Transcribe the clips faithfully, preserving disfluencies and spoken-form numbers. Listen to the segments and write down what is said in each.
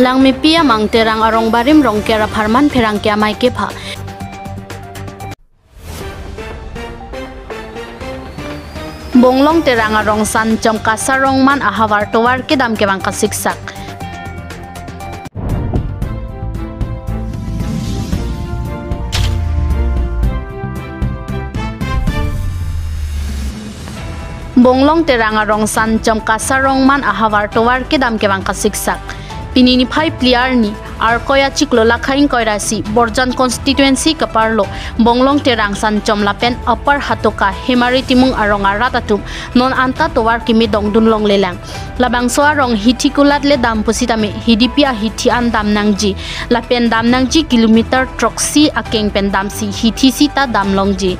Langmepi amang Terang arong barim Rongker apharman pherangke amei kepha. Bonglong Terang arong Sanchom Kasar Rongman ahavar tovar kedam kevang kasiksak. Bonglong Terang arong Sanchom Kasar Rongman ahavar tovar kedam kevang kasiksak. Pini niphai phli arni, Arkoi achiklo Lakha ingkoi ra isi, Borjan constituency keparlo Bonglong Terang Sanchom lapen Upper Hatoka Hemari Timung arong arat atum non anta tovar keme dongdun longlelang. Labangso arong hithi kulat le dam pusitame hidipi ahithi an dam nangji lapen dam nangji kilometer throksi akeng pen damsi hithi sita dam longji.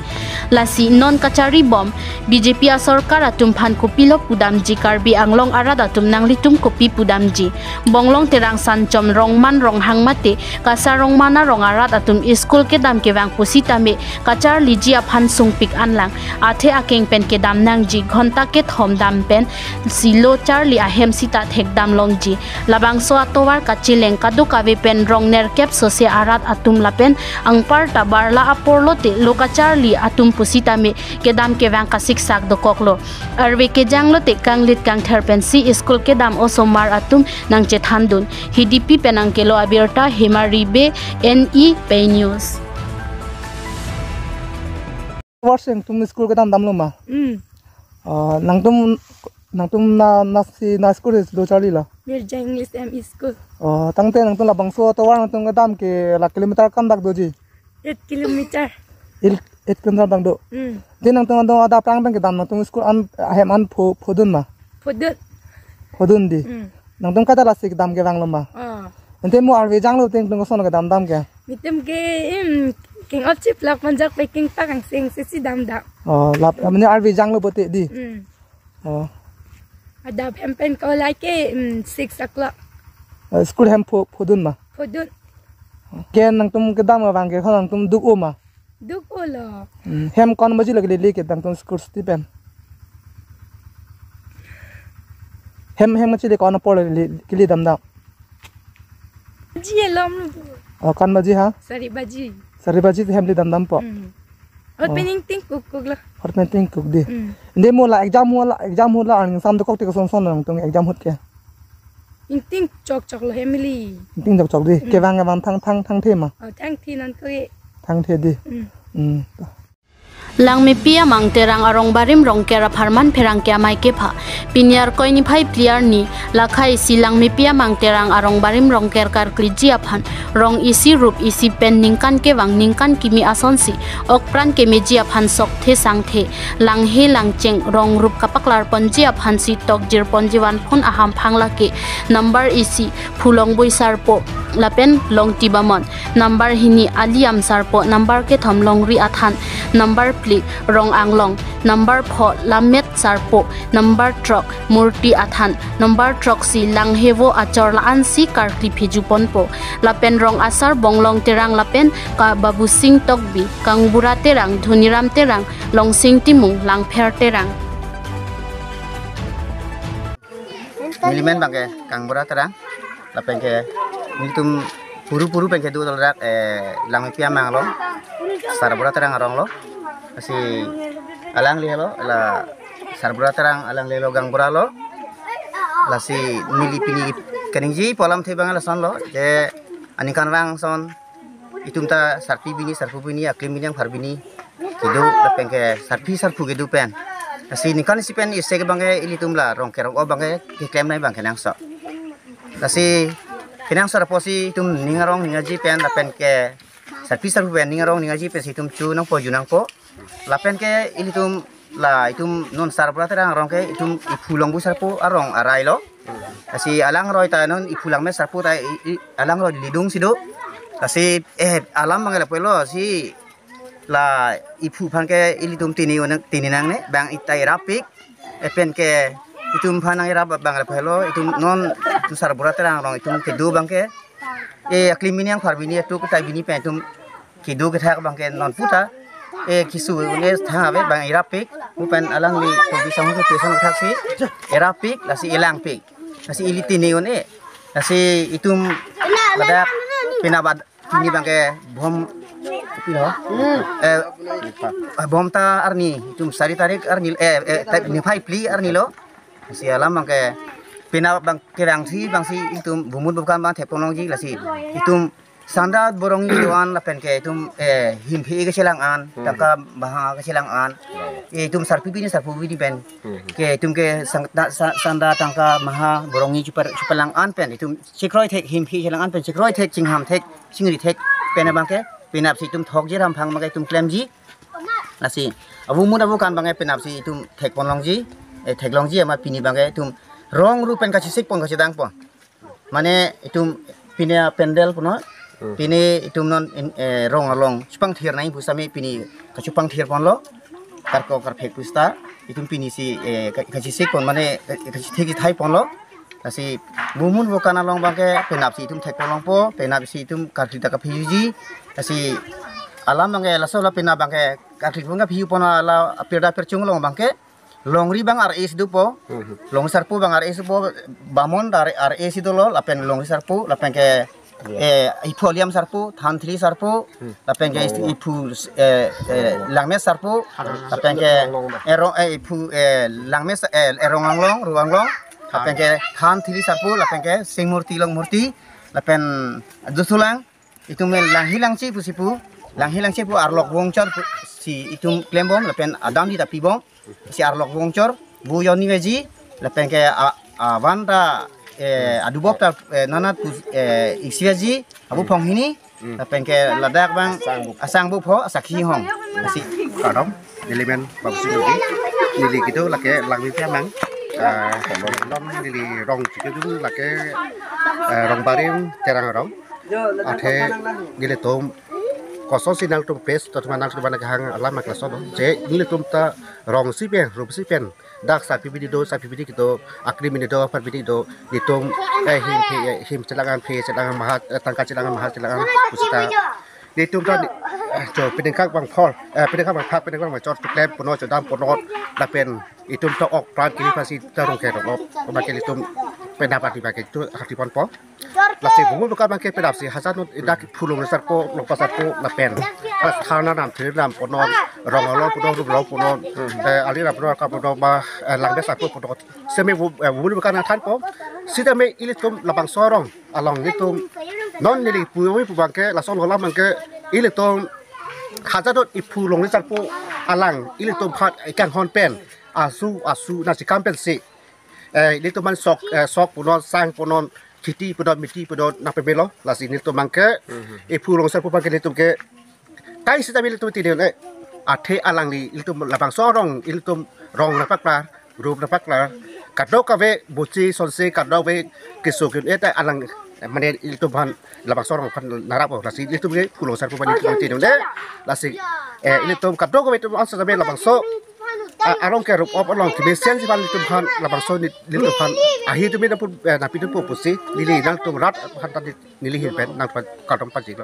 Lasi non kachari bom B J P asorkar atum aphan kopilo pudamji, Karbi Anglong arat atum nanglitum kopi pudamji. Bonglong Terang Sanchom Rongman Ronghang mate Kasar Rongman arong arat atum school kedam kevang pusitame kacharliji aphan sungpik anlang. Athe akeng pen kedam nangji, ghonta kethom dam pen silo charli ahem sita thekdam longji. Labangso atovar kacheleng kadokave pen rong nerkep sose arat atum lapen anparta barla apor lote lo kacharli atum pusitame kedam kevang kasiksak dokoklo. Arve kejang lote kanglit kangther pensi school kedam osomar atum nangchethandun. Hidipi pen nangkelo abirta Hemari Bey, N E Pei News. Tovar si nangtum school kedam damlo ma? Hmm. Ah, nangtum, nangtum na, na si na school si do charlilo? Mirja English M E School. Oh, tangte nangtum labangso tovar nangtum kedam ke la kilometer kam dak doji? Eight kilometer. Il, eight kilometer bang do. Hmm. Te nangtum adong adap prang pen kedam nangtum school an ahem an pho, phodun ma? Phodun. Phodun di. Hmm. Nangtum kada lasi kedam kevanglo ma? Oh. Ante mo arve janglo te nangtum koson kedam dam ke? Nelitum ke, em, keng-ot chiplak manjak packing pak angseng si si damdam. Oh, lap, mane arve janglo pote di. Hmm. Oh. Adap hem pen ko lai ke, em, six o'clock. Eh, school hem pho, phodun ma? Phodun. Ke nangtum kedam abang ke, nangtum duk-o ma? Duk-olo. Hmm, hem ko-an baji lake lele ke nangtum school siti pen? Hem, hem chili ko-an apor lele, kele damdam? Ji elom lo. Oh, ko-an baji ha? Sari baji. Sari baji hem le damdampo. Hmm. Hot Oh. pen ingting kuk kuk lo. Hot pen ingting kuk di. Hmm. Ante mo la exam ho la, exam ho la aning sam dokok te koson son nangtum exam hot ke? Ingting chokchok lo hem ili. Ingting chokchok di. Hmm. Kevang kevang thang, thang, thangthe ma? Oh, thangthe non ko e. Thangthe di. Hmm. Hmm. Langmepi amang Terang arong barim Rongker apharman pherangke amei kepha. Pini Arkoi niphai phli arni, Lakha isi Langmepi amang Terang arong barim Rongker karkliji aphan rong isi rup isi pen ningkan kevang ningkan kimi asonsi okpran kemeji aphan sokthe sangthe, langhe langcheng rong rup kapaklar ponji aphansi tokjir ponji vanphun ahamphang lake number isi Phulongbui Sarpo lapen Longti Bamon, number hini Aliam Sarpo, number kethom Longri Athan, number phli Rong Anglong, number pho Lammet Sarpo, number throk Murti Athan, number throksi Langhevo Achor la-ansi karkli pheju ponpo. Lapen rong asar Bonglong Terang lapen ka Babusing Tokbi, Kangbura Terang, Dhoniram Terang, Longsing Timung, Langpher Terang. Neli men bang ke Kangbura Terang, lapen ke nelitum puru puru pen kedo ladak, eh, Langmepi amang along, Sarbura Terang arong lo, lasi alangli lo, la Sarbura Terang alangli lo Kangbura lo, lasi neli pini kaningje pu alamthe bang lason lo, je aningkanvang ason itum ta sarpi bini, sarpo bini, aklim bini, anghar bini kedo, lapen ke sarpi sarpo kedo pen. Lasi ningkan isi pen isi ke bang ke ilitum la Rongker arong bang ke keklem nai bang kenangsot. Lasi kenangsot apotsi itum ning arong ning aji pen lapen ke sarpi sarpo pen ning arong ning aji pensi itum chu nangpo ju nangpo. Lapen ke ilitum la itum non Sarbura Terang arong ke itum iphu Longbui Sarpo arong arai lo. Lasi alangroi ta non iphu Langmet Sarpo ta i, i, alangroi lidung si do. Lasi, eh, alam bang lapu lo si la iphu aphan ke ilitum tini unang tini nangne bang ita irapik. Epen ke itum aphan nang irap bang lapu lo itum non itum Sarbura Terang arong itum kedo bang ke. Eh, aklim bini anghar bini atuk tai bini pen itum kedo kethak bang ke non puta. Eh, kisu ne thang ave bang irapik. Mu pen alangli kopi sang kopi sang thaksi irapik lasi ilangpik. Lasi ili tini un e. Lasi itum ladak penap pini abangke bom, pilo? Eh, bom ta arni, itum sari tarik arni, eh, eh, ta-, niphai phli arni lo. Lasi alam abangke penap abang kevangsi, vangsi itum bumut bukan abang thekponlongji, lasi itum Sanda Borongni do-an lapen ke itum, eh, hemphe kechelang an, tangka maha kechelang an. Eh, itum sarpi bini, sarpo bini pen. Ke itum ke sang-, ta-, sa-, sanda tangka maha Borongni chupar-, chupalang an pen itum chikroi thek, hemphe chelang an pen chikroi thek, chingham thek, chingri thek pen abangke penapsi itum thokji, ramphang abangke itum klemji. Lasi abumut abukan abangke penapsi itum thekponlongji, eh, theklongji amat pini abangke itum rong ru pen kachesik pon, kachedang pon. Mane itum pini apendel punon, pini itum non in, eh, rong along chupangthir nai pusitame pini kachupangthir ponlo, karkok karphek pusita itum pinisi, eh, ka-, kachesik pon mane, eh, kachethek chethai ponlo. Lasi bumut bukan along abangke penapsi itum thekponlongpo, penapsi itum karkli ta kaphiuji. Lasi alam abangke laso la penap abangke karkli pun kaphiu pon, la apirda pirchung along abangke longri abang R A si dopo. Longri sarpo abang R A si dopo, bamon ta R A si dolo, lapen longri sarpo, lapen ke, eh, iphu aliam sarpo, thanthili sarpo, lapen ke iphu, eh, eh, langmes sarpo, lapen ke erong, eh, iphu, eh, langmes, eh, erong anglong, ru anglong, lapen ke thanthili sarpo, lapen ke sing murti, long murti, lapen dusulang, itum langhi langche pusi pu, langhi langche pu arlok vongchor pusi itum klembom, lapen adamdi ta pibom, si arlok vongchor, bu jonni veji, lapen ke a, a, van ta, eh, adubok ta, eh, nanat pu, eh, iksi veji, abu phong hini, lapen ke ladak abang, asang bu pho, asakhi hong. Lasi. Kardom, neli men Babusing Rongpi, neli kedo lake Langmephi amang, ah, non neli rong chikidun lake, eh, Rongbarim Terang arong. Athe nelitum kosonsi nangtum pes, to teman nangtum bana kahang alam mak laso do. Je nelitum ta rongsi pen, rumsi pen, dak sarpi bini do, sarpi bini kedo, akri bini do, apar bini do, nelitum, eh, hemphe, eh, hem chelang an, phe chelang an, maha, eh, tangka chelang an, maha chelang an pusita. Nelitum ta ni, eh, cho, peningkak abang phol, eh, peningkak abang phak, peningkak abang chor, chuklem ponlo, chodam ponlo, lapen itum ta ok pran kiri pasi ta rong ke rong ok, abangke nelitum penap ati abangke itum hati ponpo. Lasi bumut bukan abangke penapsi hajar non idak phulong sarpo, longpa sarpo lapen. Pas thana nam thiri nam ponon, rong along ponon, rup along ponon, eh, ali rap ponon, kap ponon ba, eh, langbe sarpo ponon. Seme bu-, eh, bumut bukan nangthanpo. Sitame ilitum labangso arong along nelitum non neli pu pu abangke laso lo abangke ilitum hajar non iphulong sarpo alang ilitum phat ikanghon pen asu asu nangchekam pensi. Eh, ilitum man sok, eh, sok ponon, sang ponon, kheti ponon, miti ponon, nangpemelo, lasi nelitum abangke, iphulong sarpo abangke nelitum ke, kai sitame ilitum tini un-e, athe alangli, ilitum labangso arong, ilitum rong nangpaklar, rup nangpaklar, kadokave, bochi, sonsi, kadokave, keso ke un-e ta alang, eh, mane ilitum aphan, labangso arong aphan narap, lasi ilitum ke, phulong sarpo abang ilitum tini un-e, lasi, eh, ilitum kadokave itum ansa sitame labangso, a-, arong ke rup op along kemesen si abang nelitum aphan labangso ne-, nelitum aphan ahi tumi nangpu, eh, nangpidupo pusi neli nangtum rat aphan ta neli hin pen nangtum aphan kardom pajirlo.